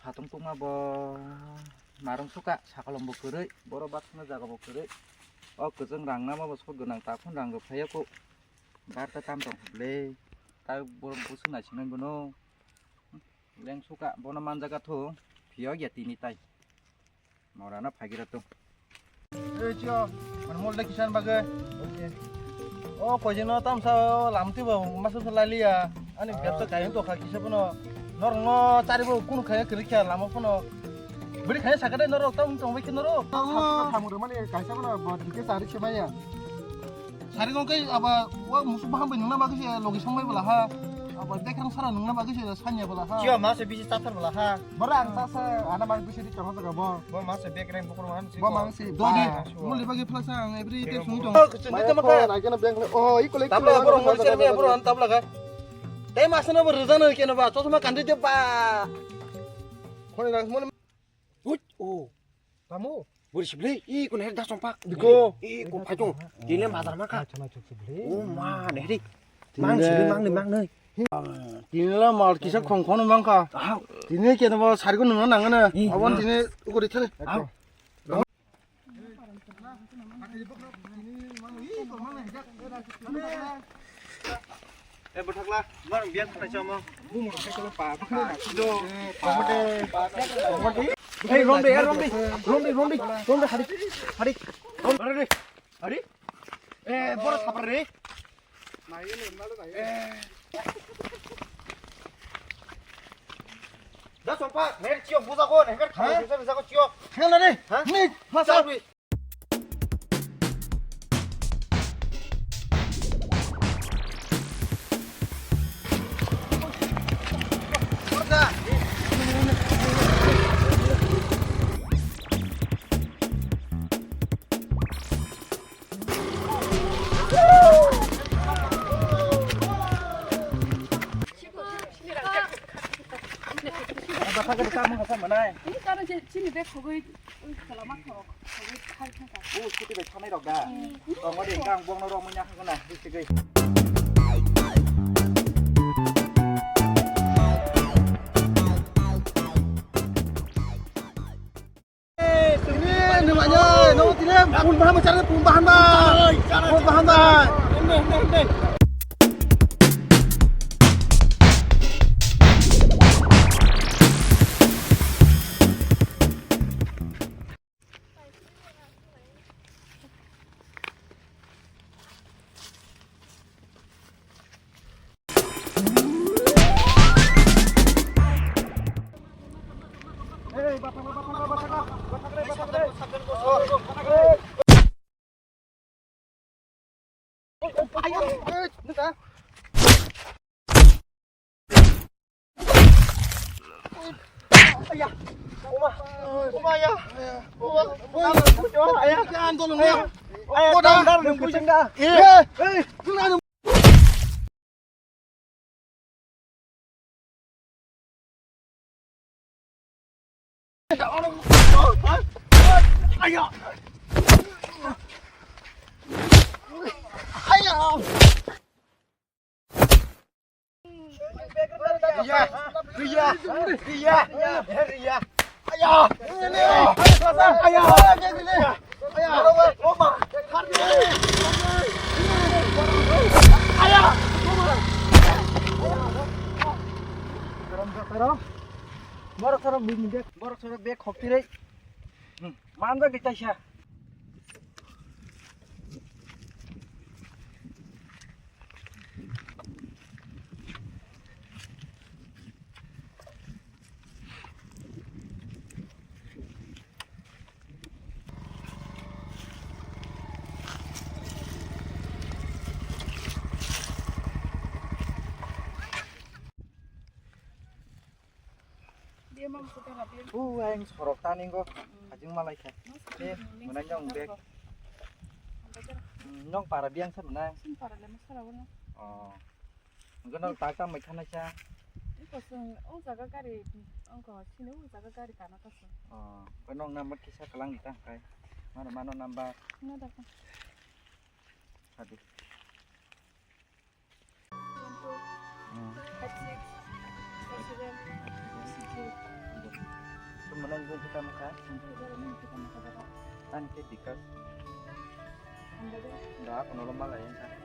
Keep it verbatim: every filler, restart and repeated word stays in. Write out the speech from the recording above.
Satung tungma bo marung suka, sakolom bo kwrwi, borok bathumna jaga bo kwrwi. O kwchwng rang nama bo sok gwnang, takhun rang rw phaiya kok. Barta tam tong kha ble. Ta borok busu naisinai bono. Leng suka, bono manjaga thu. Phiyok ya tini tai. Morana phagira to. Ei, chio, man mol de kisan bage. O, koi jeno tam sa lam ti bo, masu sa lali ya. Ani, ah, biar to kain to kha kisa bono. Nor no chari bo kunu khaya kiri kya lama bono. Beri khaya sakade nor tam tong bai nor. Thamu de mani kaisa bono, bo dike chari se maya. Sari gong kai aba wa musu baham bai nungna bagwi se logi song bai bwla ha. Aba dekrang sara nungna bagwi se sanya bwla ha. Chio ma se bisi chathar bwla ha. Bora ang sa sa ana mang bisi di chama jaga bo. Bo ma se bekrang bukur ma han si. Bo mang si. Do di. Muli bagwi phlak sa ang every day sung tong. Chini tama kha. Ai kena bank. Oh, i collect. Tabla boro mol ser me boro an tabla kha. Tei ma sene bo rwjano keno ba. Chosma kandi de ba. Khoni rang mon. Ui, o. Tamo? Bori sibli, i kun her da sompak. Diko. I kun phaito. Dile madar maka. Chana chuk sibli. O ma, ne ri. Mang sibli, mang ni, mang ni. Tinila mal kisa khong khong mangkha. Ah. Tini kena bo sari ko nungna nangana. Abon tini ukuri thale. Ah. Eh, bwthakla, bwrang biya thangna chamo. Bumung khe kolo pa, bwkhani na. Do, pa, pa, pa. Hey, romdi, eh, romdi. Romdi, romdi, romdi, hari, hari. Romdi, hari. Eh, boro sapar re. Eh. Da sompa, mer chio buza ko, ne mer khana buza buza ko chio. Khel na re. Ha? Ni, masa. Ini karena sini deh, kogoi. Ui, kwlama khe, kwlai khai khe ka. O, scooty bai thanai rok da? Hmm. Tongma de, hingke ang bokno romwi nya khagana, bistigwi. Eh, tini, ni manya, no, tini, pun bahan ba, cara pun bahan ba. Pun bahan ba. Ende, ende, ende. Ria, ria, ria, ria. Aya! Aya! Aya! Borok soro bini bag, borok soro bag khoktirei. Hmm, manjak di taisa. Dia mang suka na dia. Bu, aing sorok tani go. Hmm. Hajing malai kha. Mas, eh, hmm, menang jong bek. Ang bajar. Hmm, nong para biang sa menang. Sin para le mas para wala. Oh. Enggak nong tak tam mai khanai sa. Iko sung, o jaga gari, ongko sini o jaga gari kana ka sung. Oh, ko nong number kisa kalang di tang kai. Mano mano number. Na da ka. Hadi. Tumana ibu kita maka. Tang ke dikas. Da aku nolong malah ya.